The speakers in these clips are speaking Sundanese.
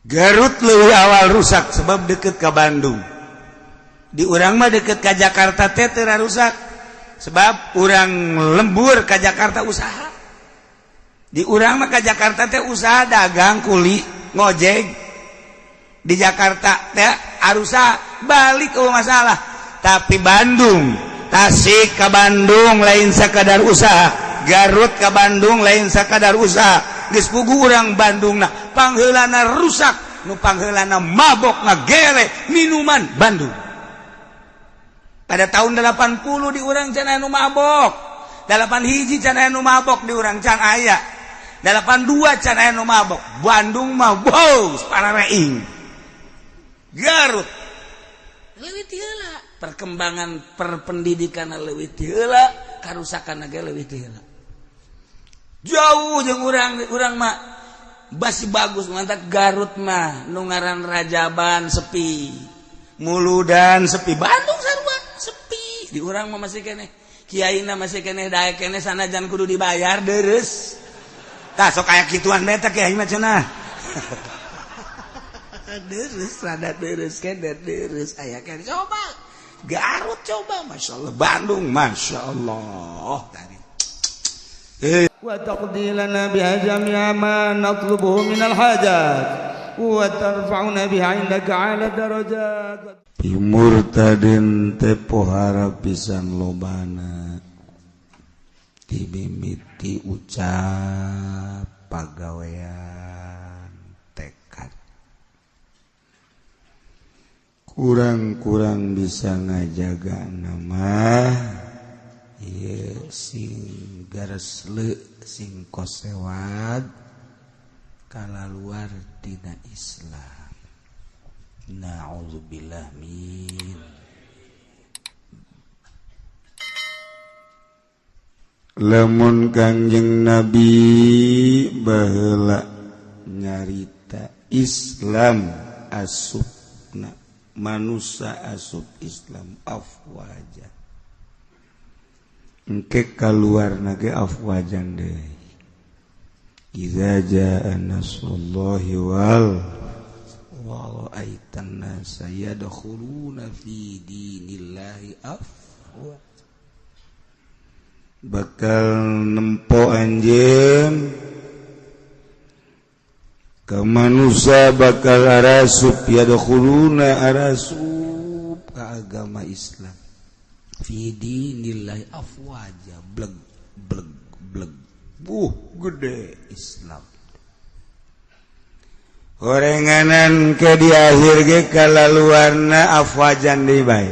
Garut lebih awal rusak sebab deket ke Bandung. Di urang mah deket ke Jakarta teh teu rusak, sebab urang lembur ke Jakarta usaha. Di urang mah ke Jakarta teh usaha, dagang, kuli, ngojek di Jakarta teh arusa balik ke masalah. Tapi Bandung, Tasik ke Bandung lain sekadar usaha, Garut ke Bandung lain sekadar usaha. Geus puguh urang Bandung, nah, pangheulana rusak, nu pangheulana mabok, ngagere minuman Bandung. Pada tahun 80 di urang can anu mabok, 81 can anu mabok, di urang can aya, 82 can aya nu mabok. Bandung mah wow, parareing. Garut leuwih ti heula, perkembangan perpendidikan leuwih ti heula, karusakan ge leuwih ti heula, jauh jeung urang. Urang mah masih bagus, mantap. Garut mah nu ngaran Rajaban sepi, Muludan sepi, Bandung sarua sepi. Di urang mah masih keneh kiaina, masih keneh daek keneh, sanajan kudu dibayar deres. Tah, sok aya kituan beta kiai mah cenah. Deres, rada deres keneh, deres aya keneh. Coba Garut, coba, Masya Allah. Bandung, Masya Allah tadi. وتقضي لنا بها جميع ما نطلبه من الحاجات وترفعنا بها عندك على الدرجات. Murtadin teh pohara pisan lobana, dimimiti ucap, pagawean, tekad, kurang-kurang bisa ngajaga nama. Ieu sing garesle, sing kosewad kalaluar tina Islam. Na'udzubillah min. Lamun Kangjeng Nabi baheula nyarita Islam asupna manusia, asup Islam afwaja, engke kaluar ge afwajan deui. Iza jaa nasrullahi wal wa ra'aitan nasa yadkhuluna fi dinillahi afwaja, bakal nempo anjeun ke manusia bakal arasup, yadkhuluna arasup ka agama Islam, fi dinillahi afwaja, bleg bleg bleg, buh, gede Islam. Horenganan ke di akhir ge kalaluarna afwajan deui bae,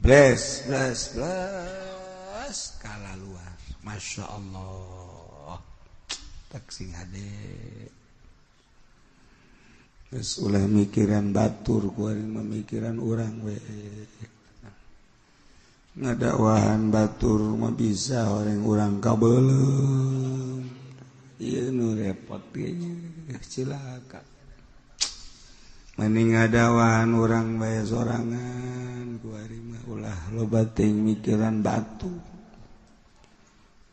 bles bles bles kalaluar. Masya Allah, tak sing hade. Geus ulah mikiran batur, kuari memikiran urang we. Ngadakwahan batur mah bisa, orang urang kabeuleum ieu nu repot ieu, cilaka. Mending ngadakwahan urang bae sorangan kuari mah, ulah loba teuing mikiran batu,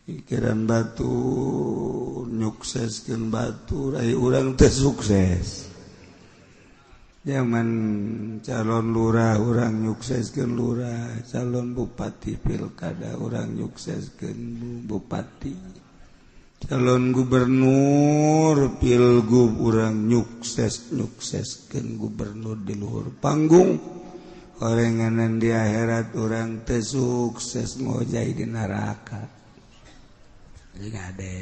pikiran batur, nyukseskeun batur. Ai urang teh sukses zaman calon lurah, urang nyukseskeun lurah, calon bupati pilkada, urang nyukseskeun bupati, calon gubernur pilgub, urang nyukses nyukseskeun gubernur di luhur panggung. Orenganan di akhirat urang teu sukses, ngojay di neraka. Ngade.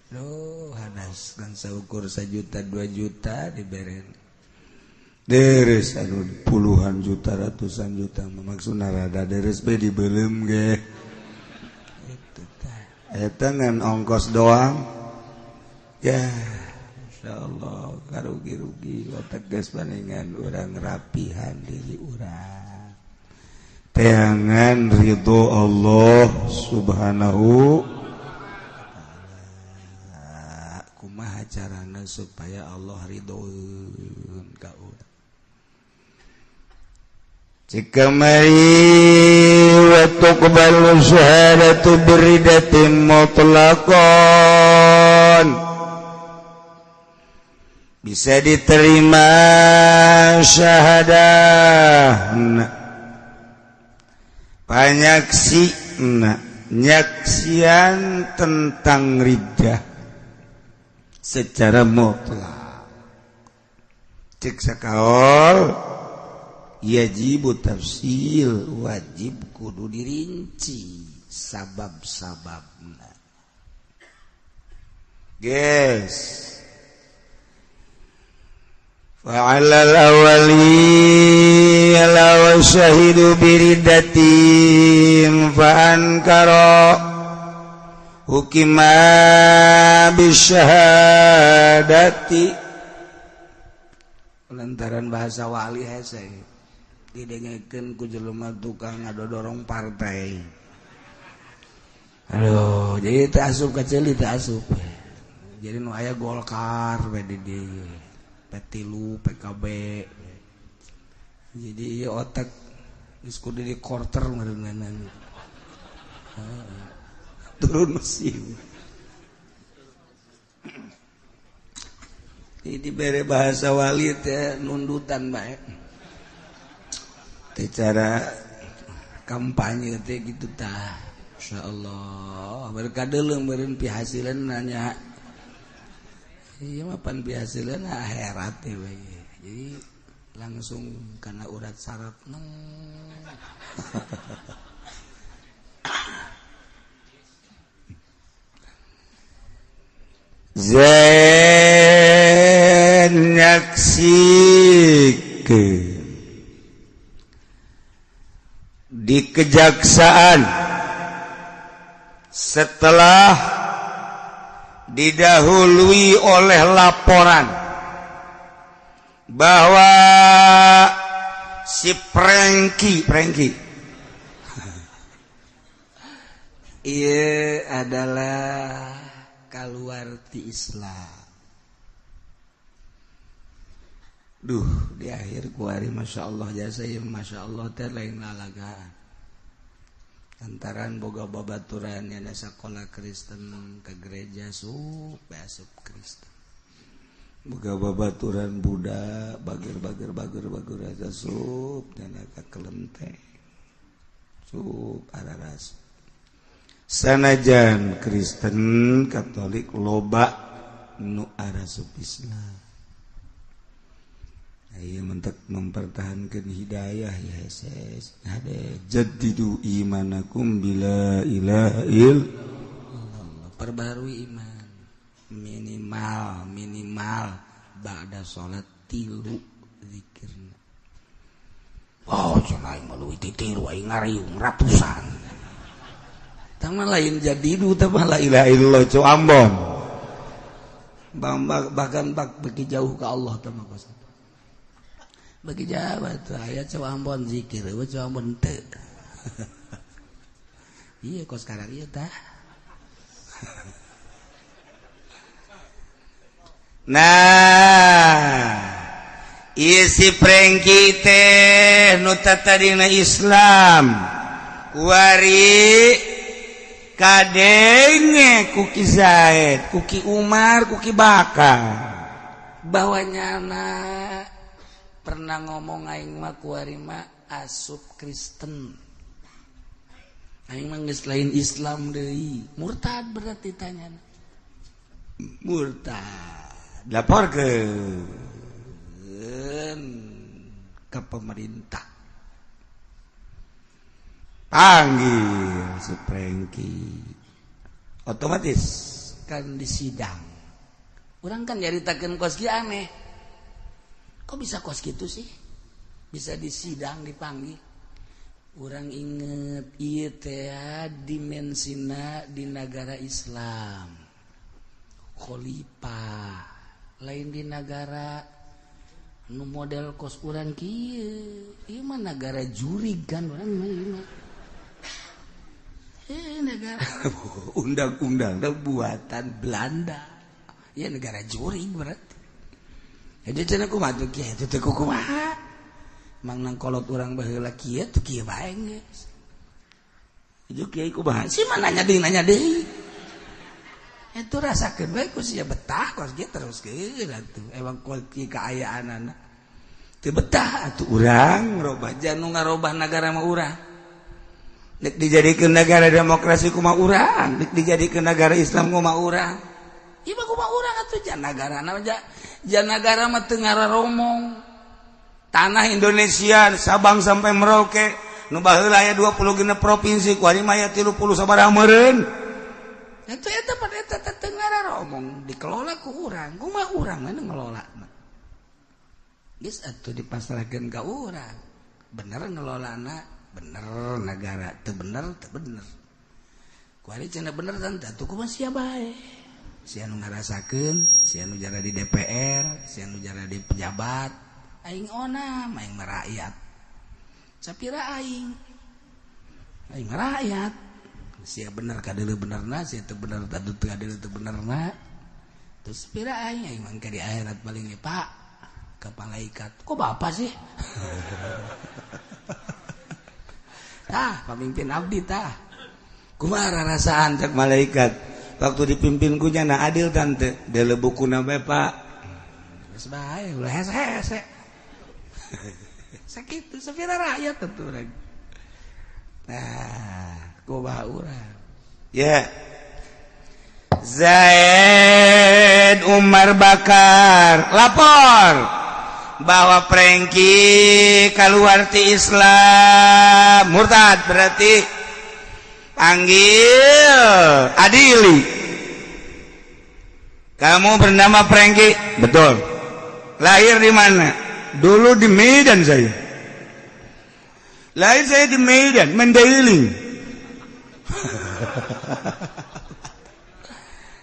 Duh, hanas kan saukur 1 juta 2 juta diberen deres, aduh, puluhan juta, ratusan juta, maksudna rada deres be dibelum ge itu tah eta ngan ongkos doang ya. Masya Allah, karugi-rugi otak geus. Bandingan urang rapihan diri urang, teangan ridho Allah Subhanahu. Kumaha carana supaya Allah ridhoeun ka urang? Jika mari wa tuqbalu syahadatu biridatin mutlaqan. Bisa diterima syahadah panyaksi nyaksian tentang riddah secara mutlak. Cek sakaol yajibu tafsil, wajib kudu dirinci sabab-sababna. Guys, fa'ala al-awwali law syahidu biriddatin fa'ankara hukima bisyahadati. Lantaran bahasa wali hese didengekeun ku jelema tukang ngadodorong partai. Aduh, jadi teu asup ka ceuli, teu asup. Jadi nu aya Golkar PDD, P3, PKB. Jadi ieu otak geus kudu di quarter meureunana. Turun mesin. Jadi dibere bahasa wali teh nundutan bae. Teh cara kampanye teh gitu tah. Insyaallah berkadeuleu meureun pihasileun nanya. Iya mah pan pihasileun akhirat teh we. Jadi langsung kana urat saraf neng. Zain nyaksikeun di kejaksaan setelah didahului oleh laporan bahwa si Prengki ia adalah keluar ti Islam. Duh, di akhir kuari Masya Allah jasa ya Masya Allah teh lain lalagaan. Lantaran boga babaturan yang sekolah Kristen ke gereja sup asup Kristen. Boga babaturan Buddha bagir bagir bagir bagir aja sup dan ka kelenteng. Sup araras. Sanajan Kristen Katolik loba nu arasup Islam. Ayo mentek mempertahankan hidayah ya ses. Hade jaddidu imanakum bila ilaha illallah. Perbarui iman minimal ba'da salat 3 zikirna. Oh, cenah aing mah leuwih ti 3 aing ngariung ratusan. Tah mah lain jadidu tah mah la ilaha illallah cu Ambon. Bahkan bak beki jauh ke Allah tah mah kos. Bagi jawab tuh aya cu Ambon zikir, eueuh cu Ambon teu. Iya kos sekarang ieu tah. Nah, ieu si Prengki teh nu tatadina Islam. Kuari kadenge ku Ki Zaid, ku Ki Umar, ku Ki Bakar. Bahwa nyana pernah ngomong aing mah kuari mah asup Kristen. Aing mah geus lain Islam deui. Murtad berarti tanyana. Murtad. Laporkeun ke pemerintah. Panggil si Prengki. Otomatis kan disidang. Urang kan nyaritakeun kos kieu aneh. Kok bisa kos gitu sih? Bisa disidang, dipanggil. Urang inget ieu teh dimensina di negara Islam. Khalifah lain di negara nu model kos urang kieu. Ieu mah negara jurig kan urang mah ieu mah. Negara undang-undang buatan Belanda. Ya negara jurig berarti. Jadi cenah kumaha tuh kieu teh kumaha? Mang nang kolot urang baheula kieu tuh kieu bae geus. Ieu kieu kumaha? Si mah nanya deui nanya deui. Itu rasakeun bae ku sia betah kos kieu teruskeun atuh. Emang kieu kaayaanana. Teu betah atuh urang robah jan nu ngarobah nagara mah urang. Nek dijadikeun negara demokrasi kumaha urang, nek dijadikeun negara Islam kumaha urang. Ieu mah kumaha urang atuh jan nagarana jan nagara mah teu ngararomong. Tanah Indonesia Sabang sampai Merauke nu baheula aya 26 provinsi, kuari mah aya 30 sabaraha meureun. Itu eta pada eta teu ngararomong dikelola ku urang, kumaha urang mana ngelola. Geus atuh dipasrahkeun ka urang. Bener ngelolana, bener negara, teu bener teu bener. Kuari cenah bener tante atuh kumaha sia bae. Sia nu ngarasakeun, sia nu jara di DPR, sia nu jara di pejabat. Aing onam, aing mah rakyat. Sapira aing. Aing mah rakyat. Sia bener kadeuleu benerna, sia teu bener tadu teu kadeuleu teu benerna. Terus sapira aing, aing mah di akhirat paling ge Pak ka malaikat. Kok bapak sih? Tah, pamimpin abdi tah. Kumaha rasaan cek malaikat? Waktu dipimpin ku nyana adil tante, deuleu bukuna bae Pak. Geus bae ulah hese-hese. Sakitu sapira rakyat tentu urang. Nah, kumaha urang? Ya. Zaid Umar Bakar lapor bahwa Prengki keluar ti Islam murtad, berarti panggil adili. Kamu bernama Prengki, betul. Lahir di mana? Dulu di Medan saya. Lahir saya di Medan, Mandailing.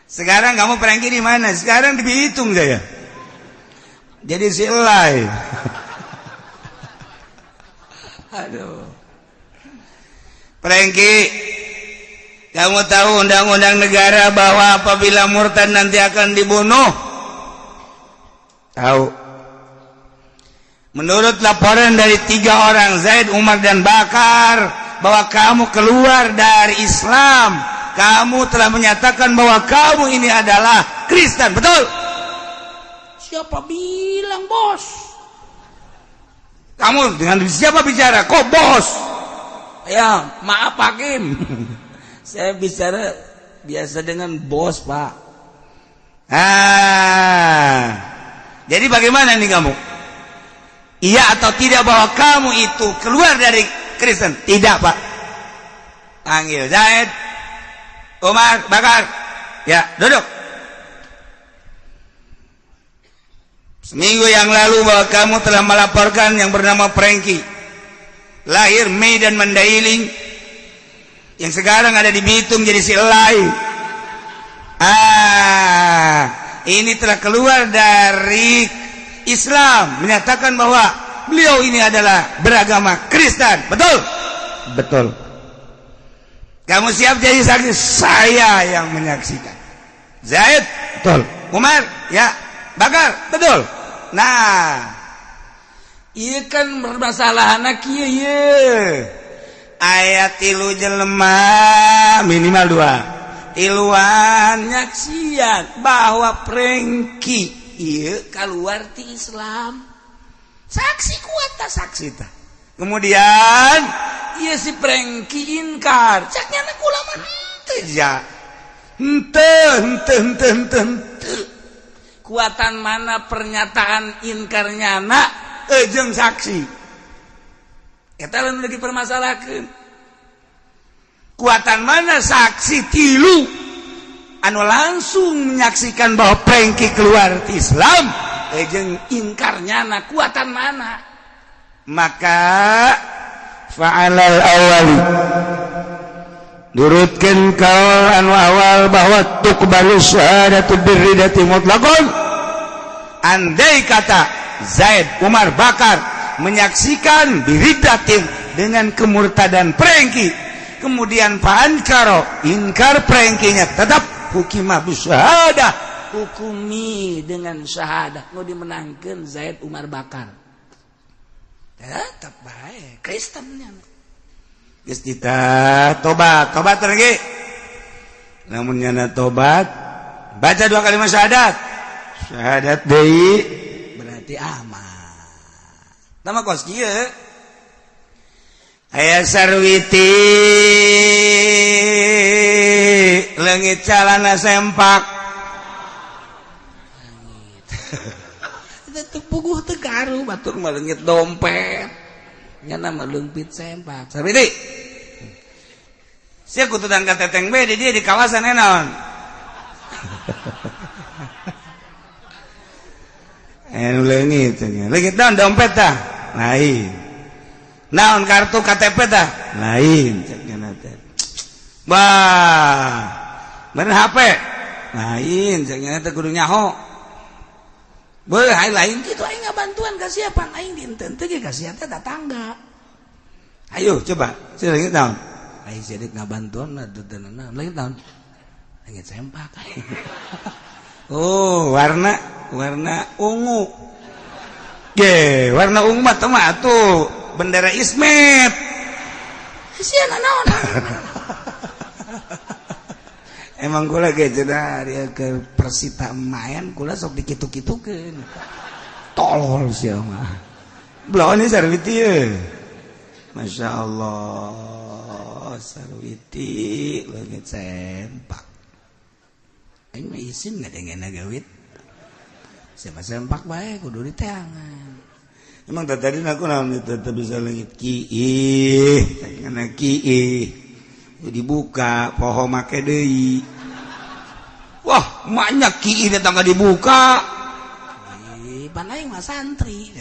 Sekarang kamu Prengki di mana? Sekarang dihitung saya. Jadi si elai. Aduh. Prengki, kamu tahu undang-undang negara bahwa apabila murtad nanti akan dibunuh? Tahu. Menurut laporan dari 3 orang, Zaid, Umar, dan Bakar, bahwa kamu keluar dari Islam, kamu telah menyatakan bahwa kamu ini adalah Kristen, betul? Siapa bilang bos? Kamu dengan siapa bicara? Kok bos? Ya, maaf hakim. Saya bicara biasa dengan bos, Pak. Ah. Jadi bagaimana nih kamu? Iya atau tidak bahwa kamu itu keluar dari Kristen? Tidak, Pak. Panggil Zaid, Umar, Bakar. Ya, duduk. Seminggu yang lalu bahwa kamu telah melaporkan yang bernama Prengki, lahir Medan Mandailing, yang sekarang ada di Bitung jadi si Elai. Ah, ini telah keluar dari Islam, menyatakan bahwa beliau ini adalah beragama Kristen, betul? Betul. Kamu siap jadi saksi? Saya yang menyaksikan. Zaid, betul. Umar, ya. Bakar, betul. Nah, iya kan bermasalah anak iya iya. Ayat tilu jelema minimal 2 tiluan nyaksian bahwa Prengki iya keluar ti Islam. Saksi kuat tak saksi tak. Kemudian iya si Prengki inkar. Caknya anak ulama henteu ja. Henteu henteu henteu henteu henteu. Kuatan mana pernyataan inkarnya nak jeung saksi. Eta lamun lagi permasalahkeun. Kuatan mana saksi tilu anu langsung menyaksikan bahwa Prengki keluar ti Islam jeung inkarnya na kuatan mana? Maka fa'alal awali nurutkeun kaul anu awal bahwa tuqbalu syahadatu birridati mutlaqan. Andai kata Zaid, Umar, Bakar menyaksikan biriddatin dengan kemurtadan Prengki, kemudian fa'ankaro inkar Prengkinya, tetap hukimah bisyahadah, hukumi dengan syahadah. Nu dimenangkeun Zaid, Umar, Bakar, tetap baik Kristennya. Geus kita tobat, tobat lagi. Namun nyana tobat Baca dua kalimat syahadat. Syahadat deui berarti aman. Tama kos kieu. Aya Sarwiti leungit calana sempak. Itu puguh teu garu batur mah leungit dompet. Nyana mah leungpit sempak. Sarwiti. Sia kudu tangka teteng be di dia di kawasan enon. Anu leungit leungit naon dompet tah? Lain. Naon kartu KTP tah? Lain cek nya teh. Bah. Bener HP? Lain cek nya teh kudu nyaho. Beuh lain kitu aing ngabantuan ka siapa aing dinten teh ge ka sia teh tetangga. Ayo coba, sia leungit naon? Aing sia ngabantuan atuh teh naon leungit naon? Leungit sempak. Oh, warna ungu. Ge, warna ungu mah teh mah atuh bendera Ismet. Sia naon? Emang kula ge cenah dia ke Persita main kula sok dikitu-kitukeun. Tolol sia mah. Belon Sarwiti ye. Masya Allah, Sarwiti leungit sempak. Aing mah isin ngadengena gawit. Siapa sempak bae kudu diteangan. Emang tadi aku naon tetep bisa leungit kiih, tengena kiih. Dibuka poho make deui. Wah, maknya kiih datang ka dibuka. Ih, pan aing mah santri.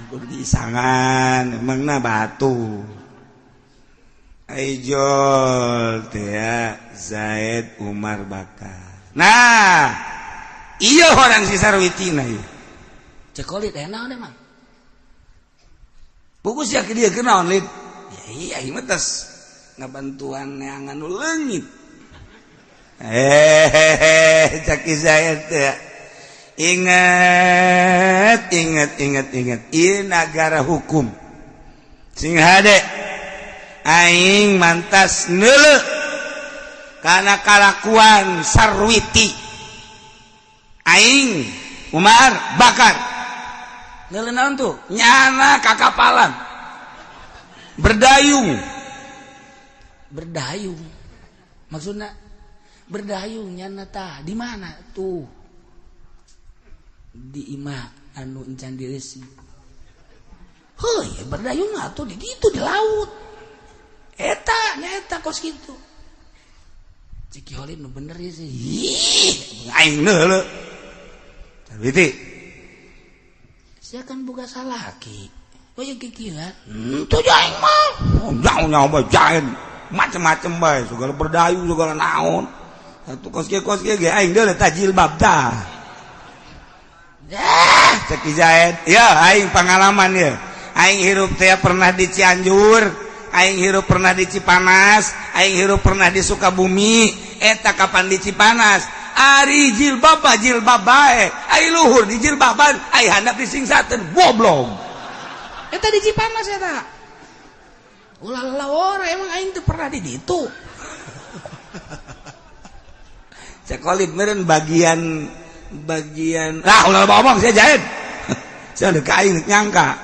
Kudu diisangan, emangna batu. Aijol teh Zaid Umar Bakar. Nah, iya orang si Sarwitina ieu. Cekolit teh naon emang? Buku sia ke dia kenaon lid? Ya iya ieu mah tas ngabantuan neangan nu leungit. Cak Zaid teh. Ingat, ingat, ingat, ingat. Ieu nagara hukum. Sing hade aing mantas neuleuh kana kalakuan Sarwiti. Aing Umar Bakar. Neuleuh naon tuh? Nyana kakapalan. Berdayung. Berdayung. Maksudna berdayung nyana tah di mana tuh? Di imah anu encan diresi. Heuy, berdayung atuh di ditu di laut. Eta nya eta kos kitu. Cik Holid nu bener ieu sih. Ih, aing neuleuh. Sarwiti. Sia kan boga salaki. Oh ya kikieuan. Henteu aing mah. Oh, jauh nyawa jaen. Macem-macem bae, segala berdayung segala naon. Atuh kos kieu ge aing deuleuh tah jilbab tah. Cek Zaid. Ya aing pengalaman ya. Aing hirup teh pernah di Cianjur, aing hirup pernah di Cipanas, aing hirup pernah di Sukabumi. Eta kapan di Cipanas? Ari jilbab jilbab bae. Ai luhur di jilbaban, ai handap disingsateun goblok. Eta di Cipanas eta. Ulah lawora emang aing teu pernah di ditu. Cek Khalid meureun bagian ah ulah ngomong saya jahit. Saya udah kain nyangka.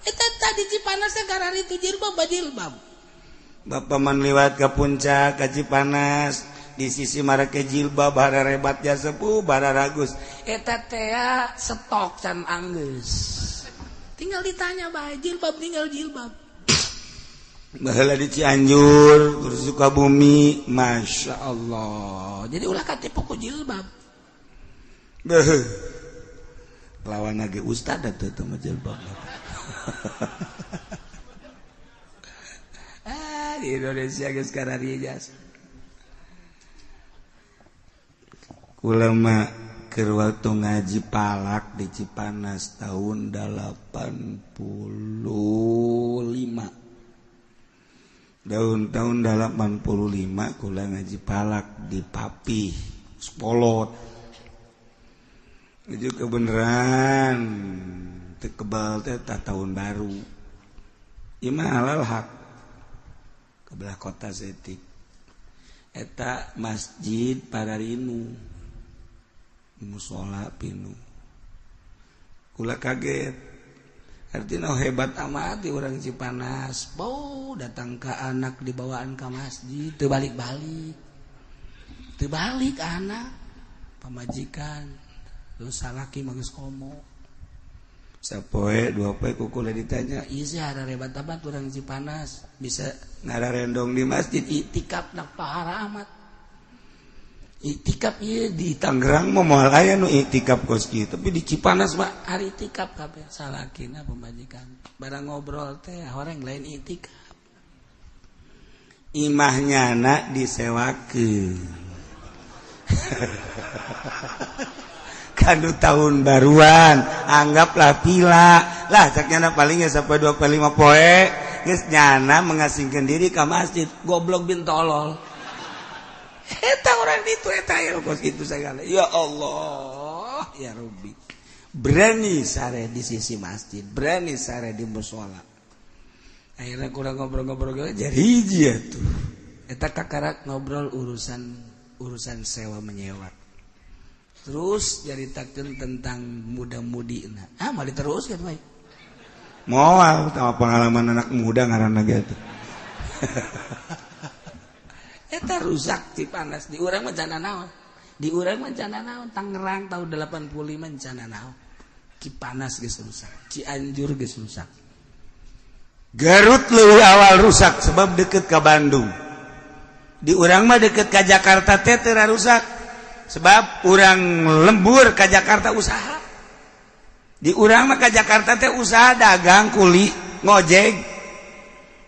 Eta tadi Cipanas teh garari itu jilbab jilbab. Bapak man liwat ke puncak ke Cipanas di sisi marake jilbab bara rebat ja sepuh bara ragus. Eta teh stok can anggeus. Tinggal ditanya bae jilbab tinggal jilbab. Baheula di Cianjur terus Sukabumi, Masya Allah. Jadi ulah katipu ku jilbab. Beuh. Lawan lagi ustad atuh teu mah jilbab. Ah, di Indonesia geus kararieu. Kula mah keur waktu ngaji palak di Cipanas tahun 85. Tahun 85 kula ngaji palak di Papih, Spolot. Itu kebenaran teu kebal teh tahun baru. Ieu mah halal hak. Kebelah kota setik. Eta masjid pararinuh, musola pinuh. Kula kaget, artinya hebat amat di orang Cipanas. Bau datang ke anak dibawaan ke masjid, terbalik-balik, terbalik anak pamajikan terus salaki geus komo sapoe dua poe ku kula ditanya, "Ieu sih hebat amat orang Cipanas bisa ngararendong di masjid, itikaf nak pahala amat." Itikaf ieu di Tangerang mah moal aya nu itikaf kos kieu, tapi di Cipanas mah ari itikaf kabeh salakina pamajikan. Barang ngobrol teh horeng lain itikaf, imahnya nak disewakeun kanu tahun baruan, anggaplah pila lah cak nyana, palingnya sampai 25 poe geus nyana mengasingkan diri ke masjid. Goblok bin tolol eta orang itu, eta ya kos itu segala. Ya Allah ya Rabbi, berani sare di sisi masjid, berani sare di musola. Akhirnya kurang ngobrol-ngobrol jadi hiji ya tuh eta kakarak ngobrol urusan urusan sewa menyewa, terus nyaritakeun tentang muda-mudi. Nah, ah, mau diteruskan baik. Moal sama pengalaman anak muda ngaranna gitu. Eta rusak Cipanas. Di urang mah cana naon, di urang mah cana naon. Tangerang tahun 85 cana naon. Cipanas geus rusak, Cianjur geus rusak. Garut lebih awal rusak sebab deket ke Bandung. Di urang mah deket ke Jakarta teh teu rusak, sebab urang lembur ke Jakarta usaha. Di urang mah ke Jakarta teh usaha dagang, kuli, ngojek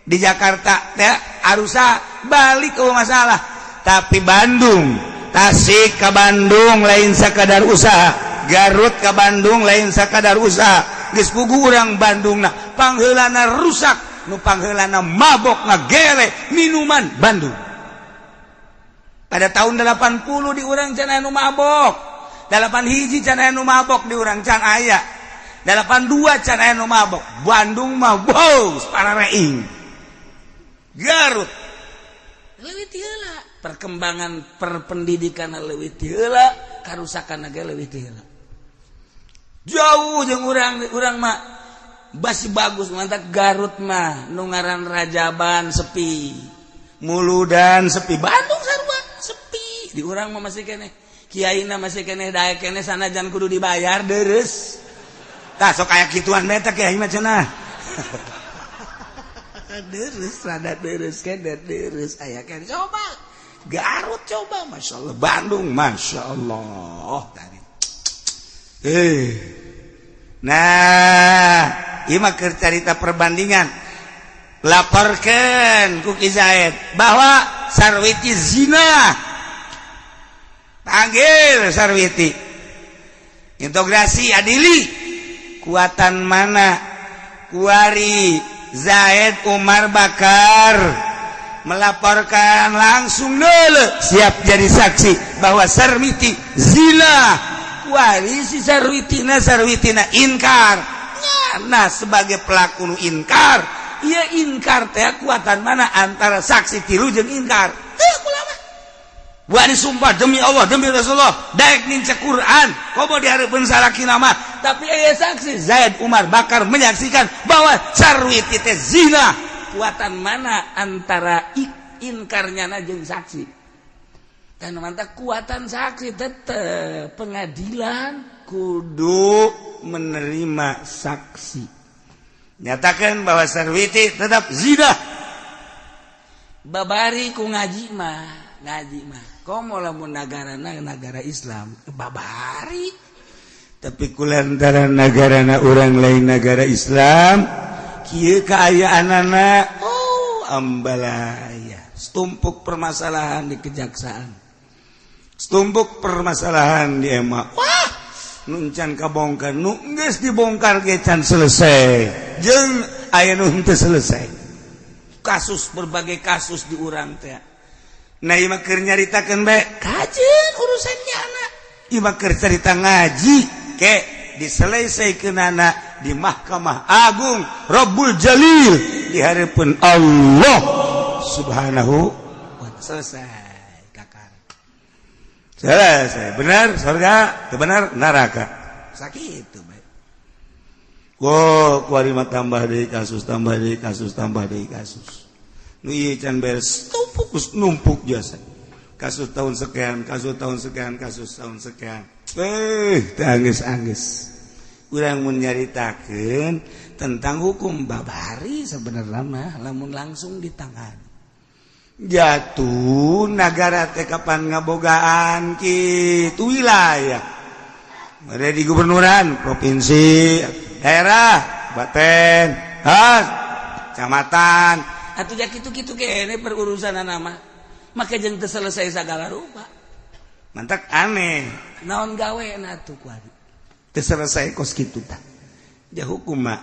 di Jakarta teh arusa balik ke masalah. Tapi Bandung, Tasik ke Bandung lain sekadar usaha, Garut ke Bandung lain sekadar usaha. Geus puguh urang Bandung, nah, pangheulana rusak, nu pangheulana mabok, ngagere minuman Bandung. Pada tahun 80 di urang can anu mabok, 8 hiji can anu mabok, di urang can aya, 82 can anu mabok. Bandung mah bos para reing. Garut leuwih ti heula, perkembangan perpendidikan leuwih ti heula, karusakan ge leuwih ti heula, jauh jeung urang. Urang mah basi bagus, mantap. Garut mah nu ngaran Rajaban sepi, Muludan sepi. Bandung sarua sepi. Di urang mah masih keneh kiaina, masih keneh daek keneh, sanajan kudu dibayar deres. Tah, sok aya kituan beta kiai mah cenah. Deres, rada deres keneh, deres aya keneh. Coba Garut, coba, Masya Allah. Bandung, Masya Allah tadi. Nah, ieu mah keur carita perbandingan. Laporkan ku Ki Zaid bahwa Sarwiti zina. Panggil Sarwiti, integrasi, adili kuatan mana. Kuari Zaid Umar Bakar melaporkan langsung dulu, siap jadi saksi bahwa Sarwiti zina. Kuari si Sarwitina, Sarwitina inkar. Nah, sebagai pelaku nu inkar, iya, inkar teh kuatan mana antara saksi tilu jeung inkar? Teu ulama wani sumpah demi Allah, demi Rasulullah, daek nincak Quran komo dihareupeun salaki nama, tapi aya saksi Zaid Umar Bakar menyaksikan bahwa Sarwiti teh zina. Kuatan mana antara inkarnya jeung saksi? Dan mantap kuatan saksi tetep pengadilan kudu menerima saksi nyatakan bahwa Sarwiti tetap zina. Babari ku ngaji mah, ngaji mah komo lamun negara negara Islam babari. Tapi kulantaran negara orang lain negara Islam kieu kaayaanana, oh, ambalaya. Tumpuk permasalahan di kejaksaan, tumpuk permasalahan di MA. Wah, nu can kabongkar, nu geus dibongkar ge can selesai, jeung aya nu henteu selesai. Kasus, berbagai kasus di urang teh. Nah, ieu mah keur nyaritakeun bae. Kajeun urusannya anak. Ieu mah keur carita ngaji ke diselesaikeunana di Mahkamah Agung Rabbul Jalil di hareupeun Allah Subhanahu wa selesai. Selesai. Benar surga, benar neraka. Sakit itu baik. Wow, kuari mah tambah deui kasus, tambah deui kasus, tambah deui kasus. Nu ieu can beres, tumpuk numpuk jasa. Kasus tahun sekian, kasus tahun sekian, kasus tahun sekian. Eh, angges-angges. Urang mun nyaritakeun tentang hukum babari sebenarnya mah lamun langsung ditangan. Jatuh nagara teh kapan ngabogaan kitu wilayah. Ada di gubernuran, provinsi, daerah, kabupaten, kecamatan. Atuh ja kitu-kitu kene perurusan mah. Maka jeung teu selesai segala rupa. Mantak aneh. Naon gawe na atuh kuari? Teu selesai kos kitu tah. Ja hukum mah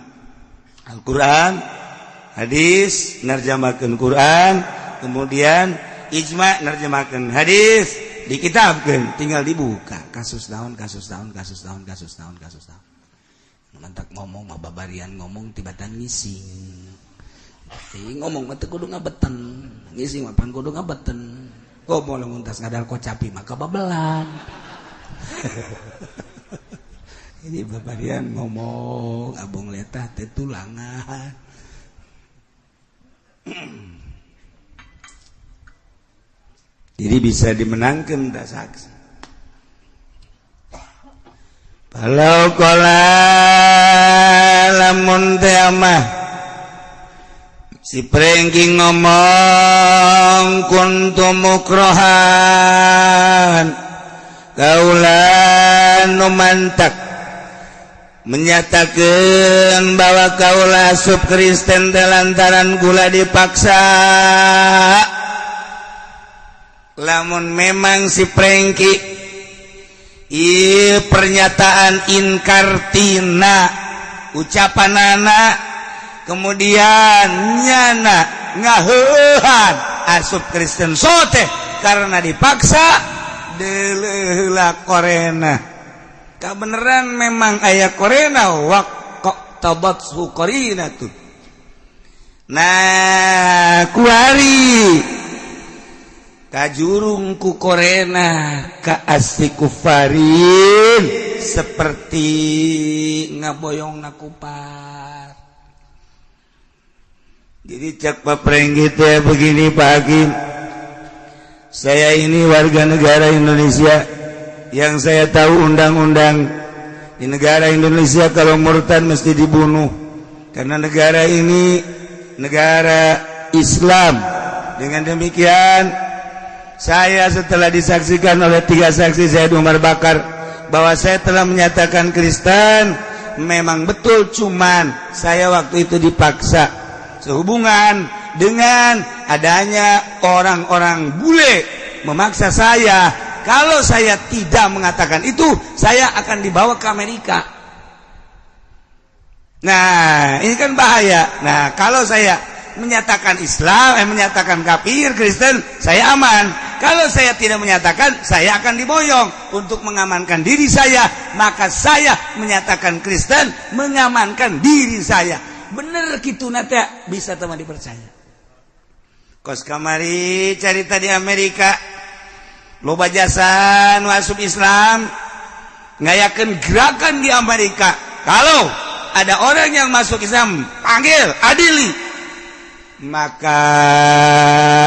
Al-Qur'an, hadis nerjemahkeun Quran, kemudian ijma nerjemahkeun hadis, dikitabkeun, tinggal dibuka kasus naon, kasus naon, kasus naon, kasus naon, kasus naon. Mantak ngomong mah babarian ngomong tibatan ngising. Teuing ngomong mah teu kudu ngabeten. Ngising mah pan kudu ngabeten. Komo lamun tas ngadal kocapi mah kababelan. Ini babarian ngomong abong letah teh tulangan. Jadi bisa dimenangkan tak saksi. Kalau kola lamun teh mah si Prengki ngomong kuntu mukrohan kaula nu mantak menyatakan bahwa kaula asup Kristen teh lantaran gula dipaksa. Lamun memang si Prengki ieu pernyataan inkartina ucapan anak kemudian nyana ngaheuhan asup Kristen sote karena dipaksa deuleuh korena. Kebenaran memang aya korena waqo tabat korina tuh. Nah kuari kajurung ku korena ka asli kufarin seperti ngaboyong nakupar. Jadi cak Pak Prengki teh begini, Pak Hakim, saya ini warga negara Indonesia yang saya tahu undang-undang di negara Indonesia kalau murtad mesti dibunuh karena negara ini negara Islam. Dengan demikian saya setelah disaksikan oleh tiga saksi Zaid Umar Bakar bahwa saya telah menyatakan Kristen memang betul, cuman saya waktu itu dipaksa sehubungan dengan adanya orang-orang bule memaksa saya. Kalau saya tidak mengatakan itu, saya akan dibawa ke Amerika. Nah, ini kan bahaya. Nah, kalau saya menyatakan Islam, menyatakan kafir, Kristen, saya aman. Kalau saya tidak menyatakan, saya akan diboyong. Untuk mengamankan diri saya, maka saya menyatakan Kristen, mengamankan diri saya. Bener gitu nate bisa teman dipercaya. Kos kamari carita di Amerika, loba jasa nu asup Islam, ngayakeun gerakan di Amerika. Kalau ada orang yang masuk Islam, panggil, adili. Maka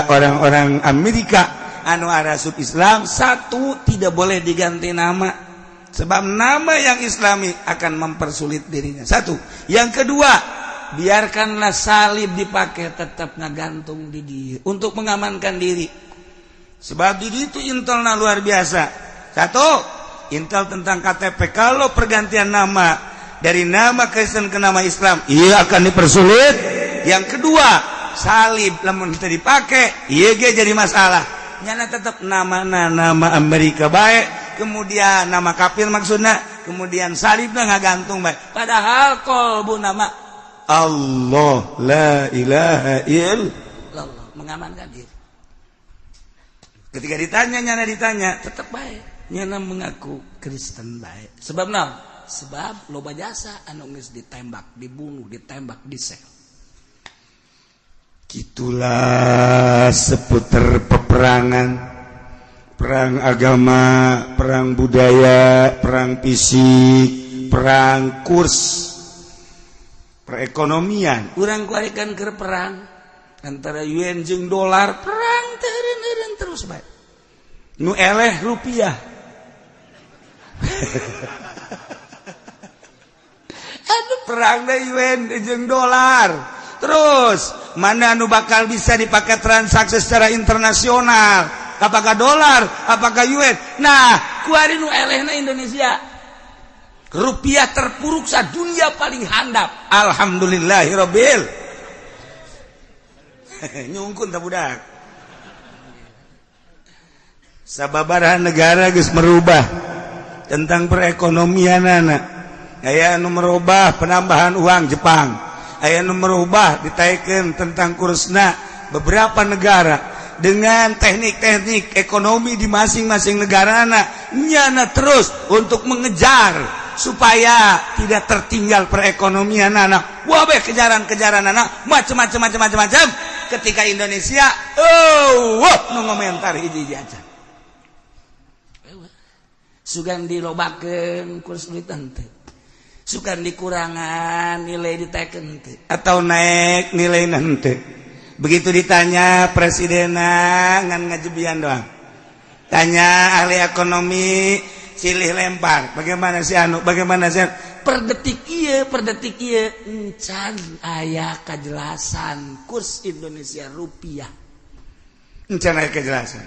orang-orang Amerika anu arasup Islam, satu, tidak boleh diganti nama, sebab nama yang Islami akan mempersulit dirinya. Satu. Yang kedua, biarkanlah salib dipakai tetap ngagantung di diri untuk mengamankan diri. Sebab di itu intelna luar biasa. Satu, intel tentang KTP. Kalau pergantian nama dari nama Kristen ke nama Islam, ia akan dipersulit. Yang kedua, salib lamun teu dipake, ieu ge jadi masalah. Nyana tetap nama nama Amerika baik, kemudian nama kafir maksudnya, kemudian salibna ngagantung baik. Padahal kolbu nama Allah la ilaha illallah mengamankan diri. Ketika ditanya, nyana ditanya, tetap baik. Nyana mengaku Kristen baik. Sebab naon? Sebab loba jasa anu geus ditembak, dibunuh, ditembak, disel. Gitulah seputar peperangan. Perang agama, perang budaya, perang fisik, perang kurs perekonomian. Urang kuarikan ke perang antara yuan jeung dolar, perang teureun terus bae. Nu eleh rupiah. Aduh, perang da yuan jeung dolar. Terus mana nu bakal bisa dipakai transaksi secara internasional? Apakah dolar, apakah yuan? Nah, kuari nu elehna Indonesia. Rupiah terpuruk dunia paling handap. Alhamdulillahirabbil. Nyungkun tak budak. Sababaraha negara geus merubah tentang perekonomian anak. Aya nu merubah penambahan uang Jepang. Aya nu merubah ditaikkeun tentang kursna beberapa negara dengan teknik-teknik ekonomi di masing-masing negara nyana terus untuk mengejar supaya tidak tertinggal perekonomian anak. Wah, kejaran-kejaran anak macam-macam macam-macam macam. Ketika Indonesia, oh, wah, nu ngomentar hiji-hiji aja. Sugan dilobakeun kurs duit henteu. Sugan dikurangan nilai diteken henteu. Atau naik nilai henteu. Begitu ditanya presidenna ngan ngajebian doang. Tanya ahli ekonomi silih lempar, bagaimana si anu, bagaimana si anu. Per detik ieu encan aya kejelasan kurs Indonesia rupiah. Encan aya kejelasan.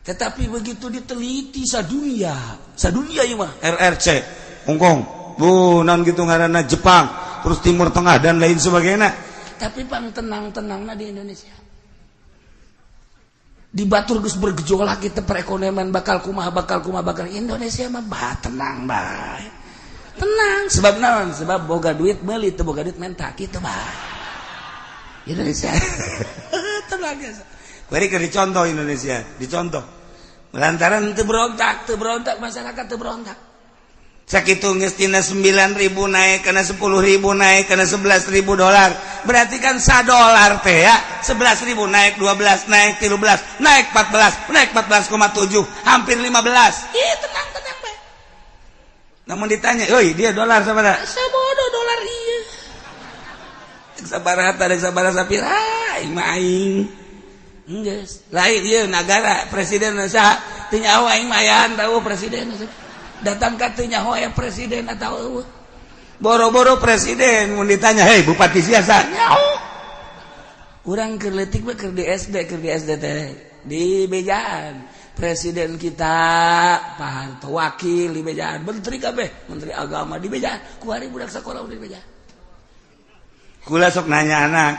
Tetapi begitu diteliti sadunia, sadunia ieu mah RRC, Hongkong, bu non gitu ngaranna Jepang, terus Timur Tengah dan lain sebagainya. Tapi pang tenang-tenangna di Indonesia. Di batur geus bergejolak kita perekonomian bakal kumaha, bakal kumaha, bakal Indonesia mah bah tenang bae. Tenang sebab naon? Sebab boga duit meuli, teu boga duit menta kitu bae. Indonesia. Tenang ya. Bari keur dicontoh Indonesia, dicontoh. Lantaran teu berontak masyarakat teu berontak. Sakitu geus tina 9.000 naik kana 10.000 naik kana 11.000 dolar. Berarti kan sa dolar teh ya 11.000 naik 12 naik 13 naik 14 naik 14,7 hampir 15. Ih, tenang tenang bae. Namun ditanya, "Euy, dia dolar sabaraha?" Sabodo dolar ieu. Sabaraha teh sabaraha sapira aing mah aing. Geus, lain ieu nagara presiden saha? Teu nyaho aing mah ayaan tahu presiden. Datang ka teu nyaho aya presiden atau eueuh. Boro-boro presiden mun ditanya, "Hei, bupati sia saha?" Nyaho. Urang keur leutik mah keur di SD, keur di SD teh di bejaan. Presiden kita Pak Harto, wakil di bejaan, menteri kabeh, menteri agama di bejaan. Kuari budak sekolah udah di bejaan. Kula sok nanya anak.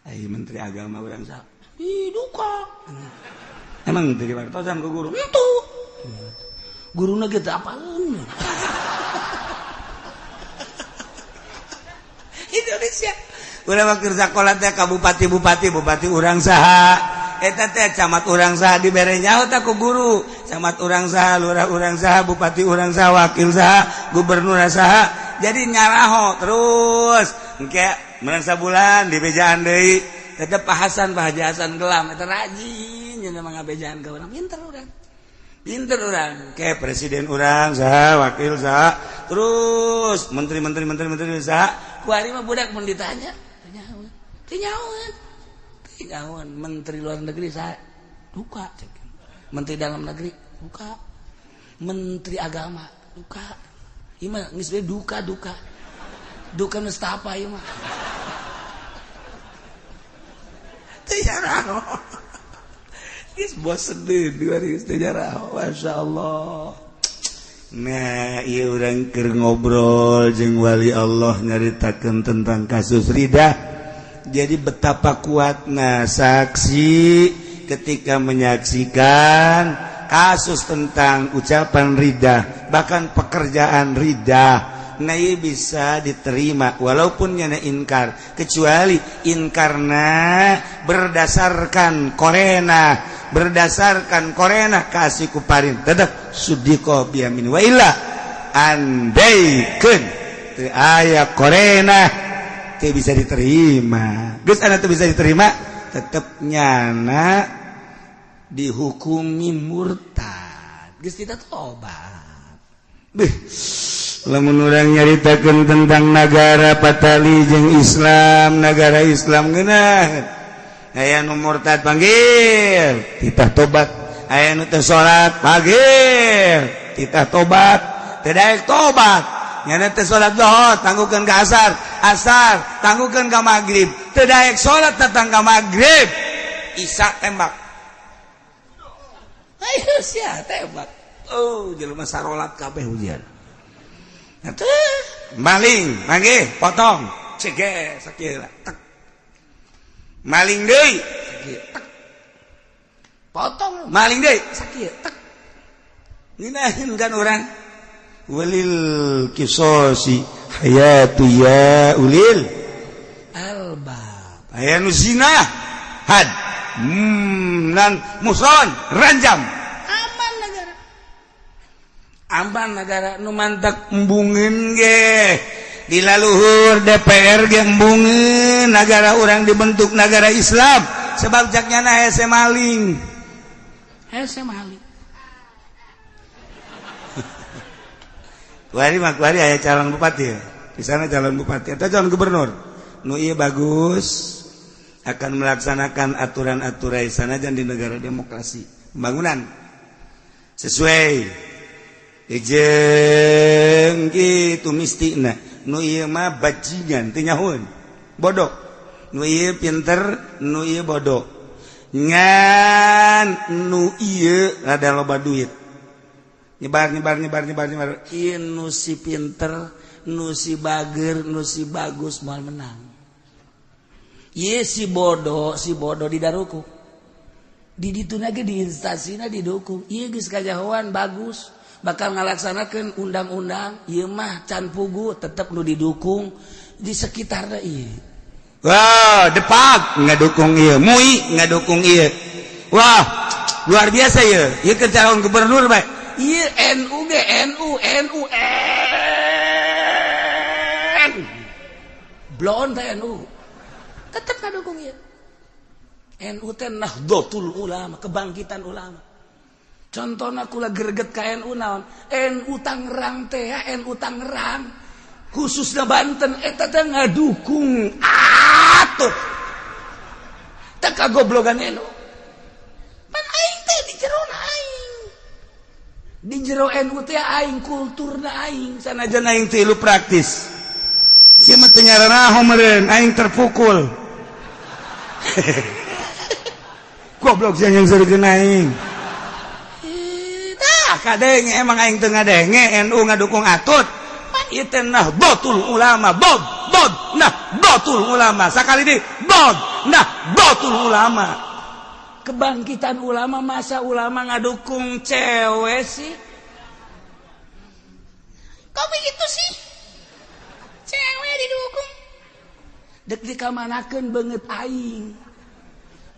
Ai menteri agama urang saha? Ih, duka. Emang teu diwartosan ku guru? Henteu. Guruna ge teu apaleun. Indonesia. Urang mah keur sakola teh ka bupati-bupati, bupati urang saha? Eta teh camat urang saha dibere nyaho tah ku guru. Camat urang saha, lurah urang saha, bupati urang saha, wakil saha, gubernur saha. Jadi nyaraho terus. Engke menang sabulan dibejaan deui. Tetep Pak Hasan, Pak Haji Hasan gelam eta rajin nya mah ngabejaan ka urang. Pinter urang. Pinter urang. Ke presiden urang saha, wakil saha, terus menteri-menteri menteri-menteri saha. Kuari mah budak mun ditanya, teu nyaho. Teu nyahoeun. Teu nyahoeun menteri luar negeri saha? Duka cek. Menteri dalam negeri duka. Menteri agama duka. Ieu mah geus we duka duka. Duka nestapa ieu mah. Teu nyaraho. Geus bosen deui geus teu nyaraho. Masya Allah. Nah, ieu urang keur ngobrol jeung wali Allah nyaritakeun tentang kasus Ridah. Jadi betapa kuatna saksi ketika menyaksikan kasus tentang ucapan Ridah, bahkan pekerjaan Ridah. Nah, ieu bisa diterima walaupun nyana inkar, kecuali inkarna berdasarkan korena, berdasarkan korena kasih kuparin tetap sudiko biamin wa illa andaikeun teu aya korena teu bisa diterima. Geus ana teu bisa diterima tetep nyana Dihukumi murtad, geus tidak tobat. Beuh, lamun urang nyaritakeun tentang nagara patali jeung Islam, nagara Islam ngeunah. Aya nu murtad, panggil, titah tobat. Aya nu teu salat, panggil, titah tobat. Teu daek tobat, nyana teu salat Zuhur, tangguhkeun ka asar, asar tangguhkeun ka maghrib. Teu daek salat datang ka maghrib, Isya tembak. Ayo sia tembak. Oh, jelema sarolat kabeh ujian. Atuh, maling, manggih, potong. Cege sakieu tek. Maling deui, sakieu tek. Potong, maling deui, sakieu tek. Ngeunaheun kan urang. Walil qisasi hayatu ya ulil albab. Aya nu zina, had. Nan muson ranjam. Aman negara, aman negara. Nu mantak embungeun ge di laluhur DPR ge embungeun negara urang dibentuk negara Islam, sebab jaknya na hese maling, hese maling. Kuari mah kuari aya calon bupati ya. Di sana calon bupati atau calon gubernur nu ieu bagus, akan melaksanakan aturan-aturan sanajan di negara demokrasi, pembangunan sesuai jeung kitu mistina. Nu ieu mah bajingan, teu nyahoeun, bodoh. Nu ieu pinter, nu ieu bodoh. Ngan nu ieu rada loba duit, nyebar nyebar nyebar nyebar nyebar. Ieu nu si pinter, nu si bager, nu si bagus moal menang. Ye si bodoh, si bodoh didaruku di ditu lagi, di instansina didukung. Ieu geus kajahoan, bagus, bakal ngalaksanakeun undang-undang. Ieu mah can pugu, tetep nu didukung di sekitarna ieu. Wah, Depak ngadukung ieu, MUI ngadukung ieu. Wah, luar biasa ieu. Ieu ke calon gubernur bae. Ieu NU ge NU NU N. Blon teh NU. Tetep ngadukung ieu. NU teh Nahdlatul Ulama, kebangkitan ulama. Contohna kula greget ka NU naon? NU Tangerang teh ya, NU Tangerang khususnya Banten eta teh ngadukung atuh. Teh kagoblogan NU. Pan aing teh di jero aing. Di jero NU teh aing kulturna aing, sanajan aing teh lu praktis. Sia mah teu nyaranaho meureun, aing terpukul. Goblok sia yang seureun aing. Tah kadenge emang aing teu ngadenge NU ngadukung Atut. Pan ieu teh Nahdlatul Ulama, bod bod Nahdlatul Ulama. Sakali deui bod Nahdlatul Ulama. Kebangkitan ulama, masa ulama ngadukung cewek sih? Kok begitu sih? Cewek didukung. Dek dikamanakeun beungeut aing.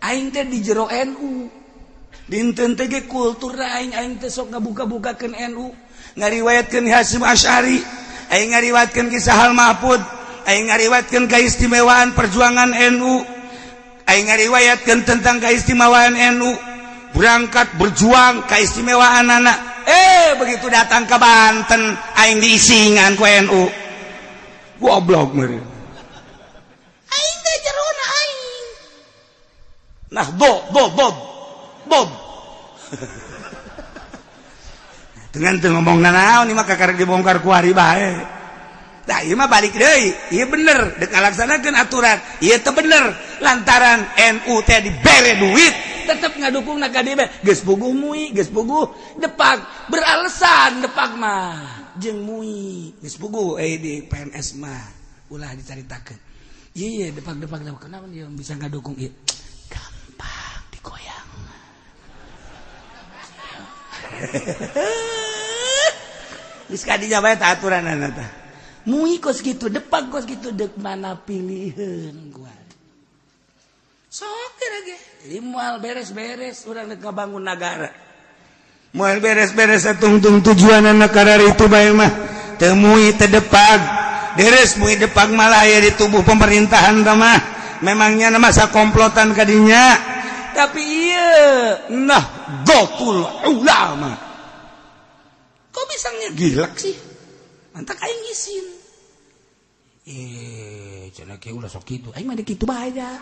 Aing teh di jero NU. Dinten teh ge kultur aing, aing teh sok ngabuka-bukakeun NU, ngariwayatkeun Hasyim Asy'ari, aing ngariwayatkeun kisah Hal Mahfud, aing ngariwayatkeun keistimewaan perjuangan NU, aing ngariwayatkeun tentang keistimewaan NU berangkat berjuang, keistimewaan anak. Begitu datang ke Banten aing diisingan ku NU. Goblok meureun. Aing teh jerona aing. Nah, bo bo bob bob. Dengan teu ngomong nanaon ieu mah, kakara dibongkar ku hari bae. Nah, ieu mah balik deui. Ieu bener dek ngalaksanakeun aturan. Ieu teu bener lantaran NU teh dibere duit, tetep ngadukung na ka dieu. Geus puguh MUI, geus puguh Depak, beralasan Depak mah jeung MUI geus puguh di PNS mah ulah dicaritakeun. Iya, Depak Depak Depak, kenapa dia bisa ngadukung ieu? Gampang digoyang. Geus kadinya bae tah aturanana tah. MUI kos gitu, Depak kos gitu, dek mana pilihan gua. Sok ge. Jadi moal beres-beres urang dek ngabangun nagara. Moal beres-beres tungtung tujuan negara itu bae mah. Teu MUI, teu Depak. Deres MUI Depak malah aya di tubuh pemerintahan tah mah. Memangnya masa komplotan kadinya. Tapi iya Nahdlatul Ulama kok bisa ngegilak sih, mantak aing ngisin. Cenah kieu ulah sok kitu, aing mah kitu bae da.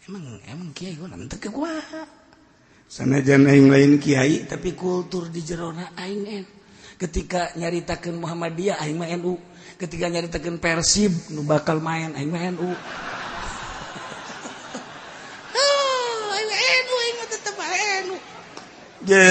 Emang emang kiai gua teu kumaha. Sanajan aing lain kiai tapi kultur di jerona aing en. Ketika nyaritakeun Muhammadiyah aing mah NU, ketika nyaritakeun Persib nu bakal main aing mah NU. Aing mah NU, aing mah tetep NU. Je,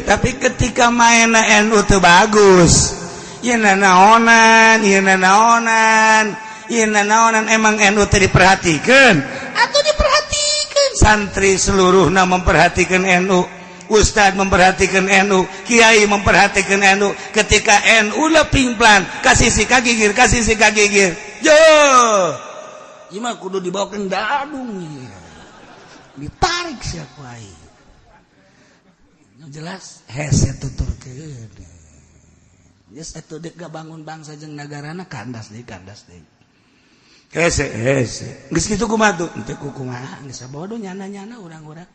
tapi ketika main NU teu bagus, ieu nanaonan, ieu nanaonan, ieu nanaonan, emang NU teu diperhatikeun? Atau diperhatikan? Santri seluruhnya memperhatikan NU, Ustad memperhatikan NU, Kiai memperhatikan NU. Ketika NU pimplan kasih si gigir, kasih si gigir, yo ieu mah kudu dibawa ke dadung, ditarik siapa aing. Jelas hese tuturkeun. Geus atuh dek bangun bangsa jeung nagarana kandas deui, kandas deui. Hese hese geus kitu kumaha tuh? Henteu kumaha, geus bodoh nyana-nyana urang-urang.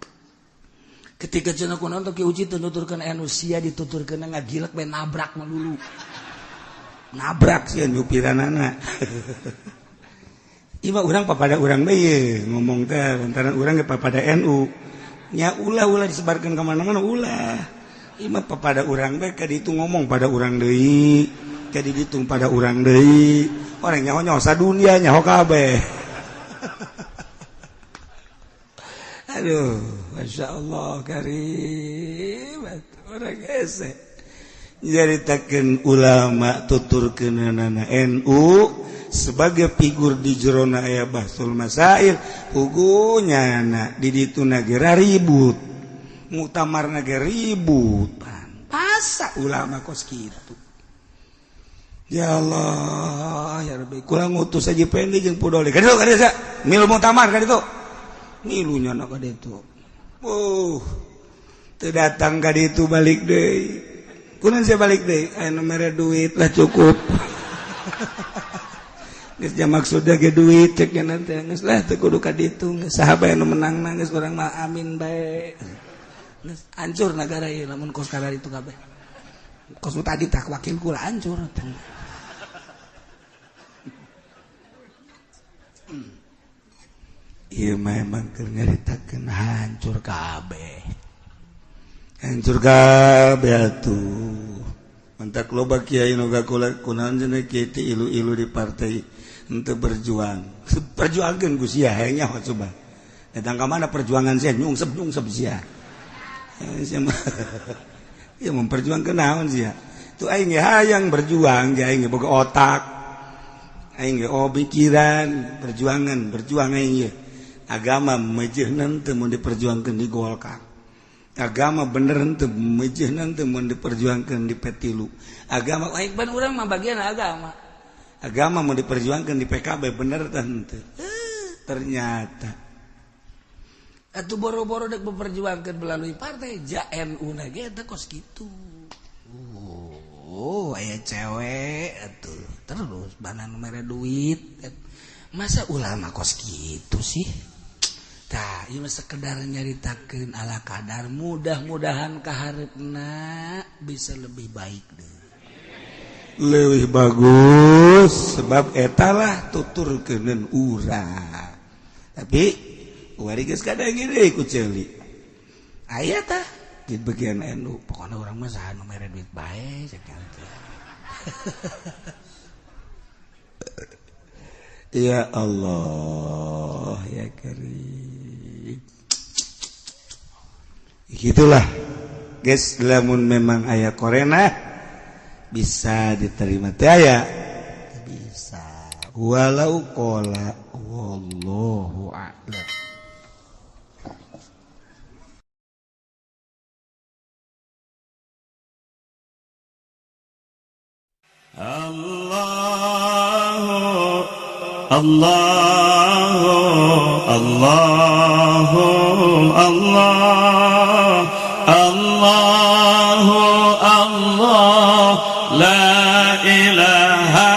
Ketika cenah kunaon teh Ki Uci teu nuturkeun NU, sia dituturkeun ngagilek bae, nabrak mah dulu. Nabrak sia nyupiranana. Ieu mah urang papada urang deui ngomong teh lantaran urang ge papada NU. Nya ulah-ulah disebarkeun ka mana-mana ulah. Ieu mah papada urang bae, ka ditu ngomong pada urang deui, ka ditu pada urang deui. Orang nyaho-nyaho sadunia nyaho kabeh. Aduh, Masya Allah karim, orang hese nyaritakeun ulama tuturkeunana NU sebagai figur di jerona aya bahsul masail puguh nyana di ditu nagera ribut, muktamar nagera ribut, pasa ulama kos kitu. Ya Allah ya Rabbi, kurang ngutus aja pendi jeung pudoli ka ditu ka ditu milu muktamar ka ditu milunya nak ka ditu. Teu datang ka ditu balik deui. Kunaon sia balik deui? Aya nu mere duit lah cukup. Geus nya maksudna ge duit cek nya nanti geus lah teu kudu ka ditu, geus saha bae nu menang geus urang mah amin bae. Geus hancur nagara ieu lamun kos kadar itu kabeh. Kos nu tadi tak wakil kula hancur. Ieu memang keur nyaritakeun hancur kabeh. Hancur kabeh atuh. Mantak loba kiai nu gakula kunaon cenah kiai teh ilu-ilu di partai henteu berjuang. Perjuangkeun ku sia hayang nyaho coba. Datang ka mana perjuangan sia nyungsep-nyungsep sia. Sia mah ya memperjuangkeun naon sia. Tuh aing ge hayang berjuang, ge aing ge boga otak. Aing ge oh pikiran, perjuangan, berjuang aing ge. Agama mejeuhna teu mun diperjuangkeun di Golkar. Agama bener henteu mejeuhna teu mun diperjuangkeun di P3. Agama aing ban urang mah bagian agama. Agama mun diperjuangkeun di PKB bener teh henteu. Ternyata atuh boro-boro dek memperjuangkeun melalui partai ja NU na ge teh kos kitu. Oh, aya cewek atuh terus banan mere duit. Masa ulama kos kitu sih? Tah, ieu mah sekedar nyaritakeun ala kadar, mudah-mudahan kahareupna bisa lebih baik deui. Leuwih bagus sebab etalah tuturkeuneun urang. Tapi wari geus kadang deui ku ceuli. Aya tah di bagian NU, pokona urang mah saha nu mere duit bae cek teh. Ya Allah ya Karim. Gitulah guys, lamun memang aya korena bisa diterima teh aya bisa walau qala wallahu a'lam. Allah Allah Allah Allah Allah Allah la ilaha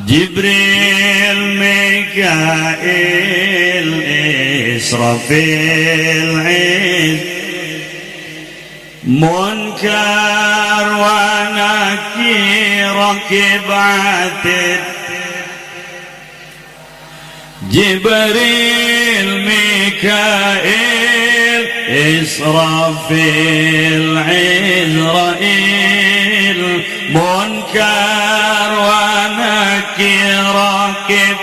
Jibril Mikail Mikail Israfil Munkar wa Nakir Raqib Atid Jibril Mikail Israfil Izrail Munkar wa Nakir Raqib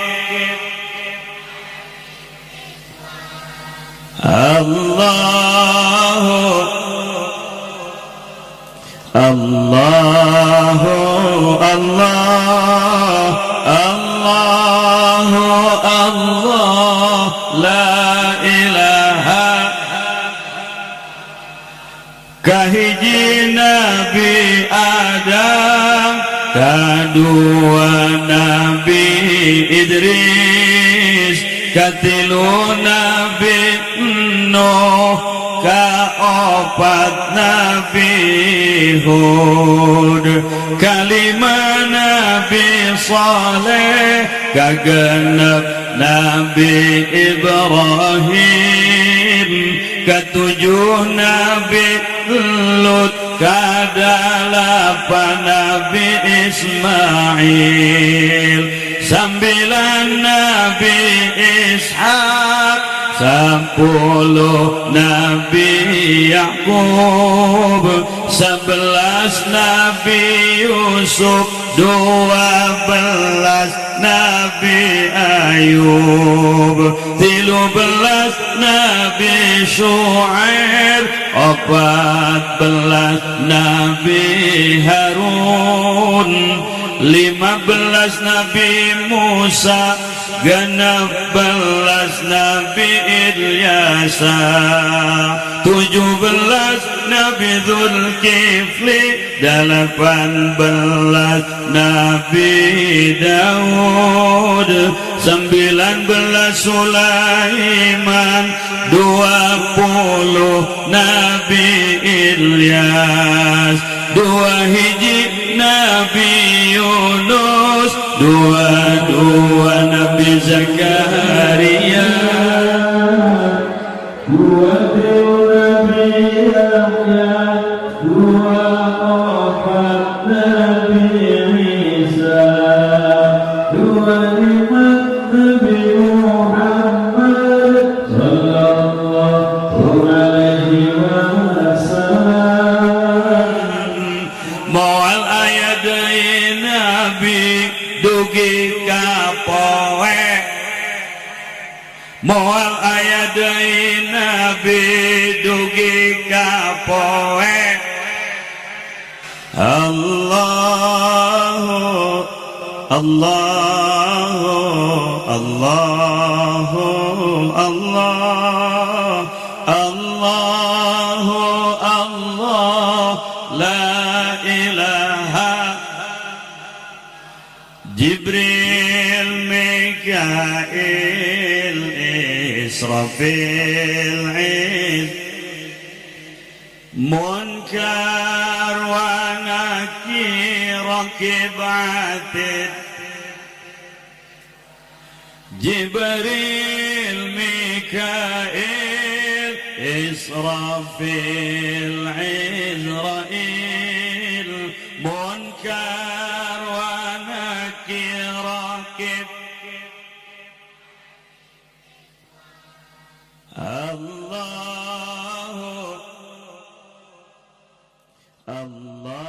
Allahu Allahu Allah Allahu Allah la ilaha kahiji Nabi Adam kadua Nabi Idris katilu Nabi Nuh kaopat Nabi Hud kalima Nabi Saleh kagenep Nabi Ibrahim ketujuh Nabi Lut kadalapan Nabi Ismail sambilan Nabi Ishak 10 Nabi Yakub 11 Nabi Yusuf 12 Nabi Ayub 13 Nabi Shu'aib 14 Nabi Harun 15 Nabi Musa 16 Nabi Ilyasa 17 Nabi Dzulkifli 18 Nabi Daud 19 Sulaiman 20 Nabi Ilyas 2 hiji Nabi Yunus 22 Nabi Zakaria 2 Nabi Yahya 24 Nabi Isa 25 Nabi Muhammad sallallahu alaihi wasallam. Moal aya deui nabi dugi ka poe moal aya deui nabi dugi ka poe Allahu Allahu Allahu Allah Allahu Allah la ilaha Jibril Mikail Israfil Munkar wa Nakir Raqib Atid Jibril Mikail Israfil Izrail Munkar wa Nakir Raqib Allahu Allahu